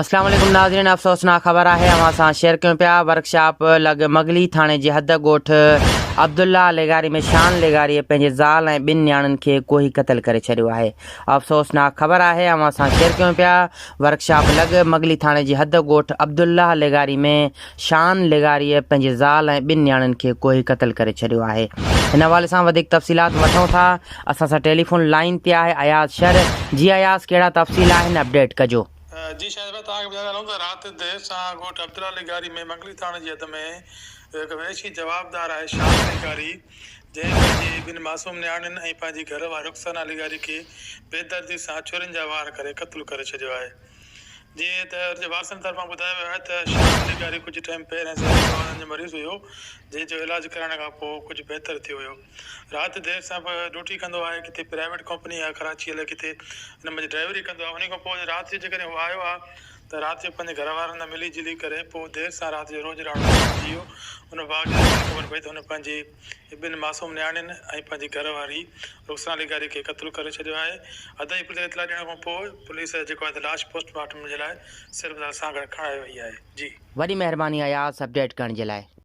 اسلام عليڪم ناظرين افسوسناڪ خبر آهي اوهان سان شيئر ڪيون پيا ورڪشاپ لڳ مغلي ٿاڻي جي حد ڳوٺ عبدالله لغاري ۾ شان لغاري پنهنجي زال ۽ ٻن نياڻين کي ڪوهي قتل ڪري ڇڏيو آهي افسوسناڪ خبر آهي اوهان سان شيئر ڪيون پيا ورڪشاپ لڳ مغلي ٿاڻي جي حد ڳوٺ عبدالله لغاري ۾ شان لغاري پنهنجي زال ۽ ٻن نياڻين کي ڪوهي قتل ڪري ڇڏيو آهي هن حوالي سان وڌيڪ تفصيلات وٺون ٿا اسان سان ٽيليفون لائين تي آهي اياز شر جي اياز ڪهڙا تفصيل آهن اپڊيٽ ڪجو. جي شاهد ڀاء توهان کي ٻڌائيندا هلون ته رات دير سان ڳوٺ عبدالله لغاري ۾ منگلي ٿاڻي جي حد ۾ هڪ وحشي جوابدار آهي شاهد لغاري جنهن پنهنجي ٻن معصوم نياڻين ۽ پنهنجي گهر واري رخسانه لغاري کي بيدردي سان ڇرين جا وار ڪري قتل ڪري ڇڏيو آهي جيئن ته ان جي وارثن طرفان ٻڌايو ويو آهي ته شاهد لغاري ڪجهه ٽائيم پهرين ذهني توازن جو مريض هيو جنهن جو علاج ڪرائڻ کان پوء ڪجهه بهتر ٿيو هيو رات دير سان به ڊيوٽي ڪندو آهي ڪٿي پرائيويٽ ڪمپني آهي ڪراچي الائي ڪٿي ان ۾ ڊرائيوري ڪندو آهي انهي کان پوء رات جو جيڪڏهن هو آيو آهي ته رات جو پنهنجي گهر وارن سان ملي جلي ڪري پوء دير سان رات جو روز راڻو ٿي ويو ان باوجود اسان کي خبر پئي ته هن پنهنجي ٻن معصوم نياڻين ۽ پنهنجي گهر واري رخسانه لغاري کي قتل ڪري ڇڏيو آهي عدائي پوليس کي اطلاع ڏيڻ کان پوء پوليس جيڪو آهي ته لاش پوسٽ مارٽم جي لاء سول اسپتال سانگهڙ کڻائي وئي آهي جي. وڏي مهرباني اياز اپڊيٽ ڪرڻ جي لاء.